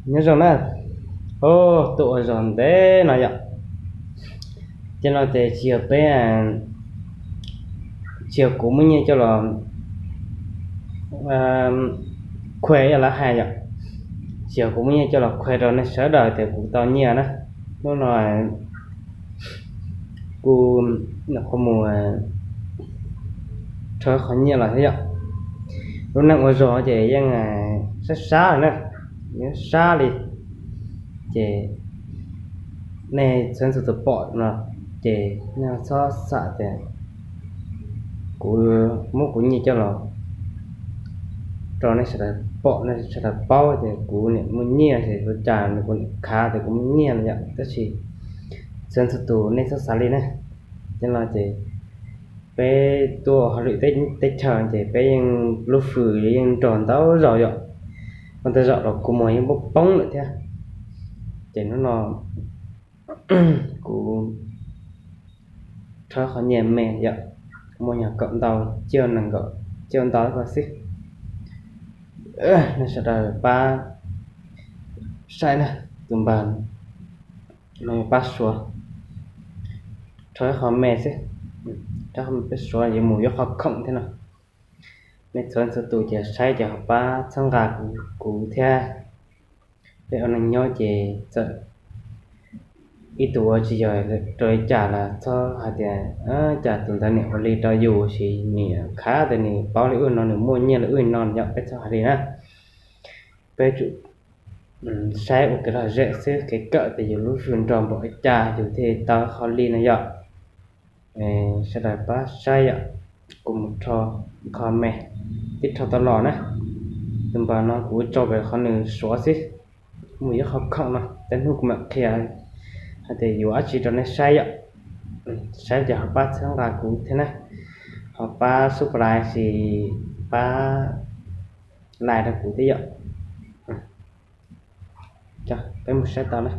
Nyob zoo na. Ub, tuaj ua zog ntev no yom. Ces no ces tsis yog peb, tsis yog kuv muab nyiaj coj los khues yog lawv hais yom. Tsis yog kuv muab nyiaj coj los khues rau nej sawv daws tias kuv tau nyiaj na. Hnub no kuv nyuam qhuav mus rho qhov nyiaj los thiab yom. Lub neej ua zog ces yeej sab sab na, yeej sab li. Ces nej txhua txhua tus pom no ces nej txhob xav tias kuv muab kuv nyiaj coj los rau nej sawv daws pom, nej sawv daws paub tias kuv niam muaj nyiaj ces ua cas nws kuv niam khav tias kuv muaj nyiaj no yom. Tab sis txhua txhua tus nej txhob xav li na. Ces no ces peb tuaj hauj lwm teb chaws ces peb yeej lub fwm yeej nrog ntau zaus yom. Ua ntau zaus los kua muag yeej poob poob lawm thiab. Ces hnub no kuv rho qhov nyiaj me yom, muaj nyuag kaum ntau, cuaj nees nkaum, cuaj ntau ko xwb. Nej sawv daws pab saib na, tus npawg no pab suav, rho ib qho me xwb, rho qhov me peb suav yuav mus yuav qhov khoom thiab no. Nej txhua txhua tus ces saib ces ho pab txhawb nqa kuv thiab. Peb ua neej nyob ces txawm ib tug ua tsis yog rau li cas los txhob hais tias cas tus ntawd niam ua li rau yus, sis niam khav tias nws paub li wb no, nws muaj nyiaj li wb no yom, peb txhob hais li na. Peb tsum saib ua kev lom zem xwb, kev kawm tias yus lub fwm nrog npaum li cas yus thiaj tau qhov li no yom. Sawv daws pab saib yom, kuv mus rho qho me tib rho tau los na. Tus npawg no kuv tso pem qhov nws suav xwb, mus yuav qhov khoom no, tej hnub kuv mam qhia hais tias yuav dab tsi rau nej saib yom. Saib ces ho pab txhawb nqa kuv thiab na, ho pab subscribe sis pab like rau kuv thiab yom. Peb mus saib tau na.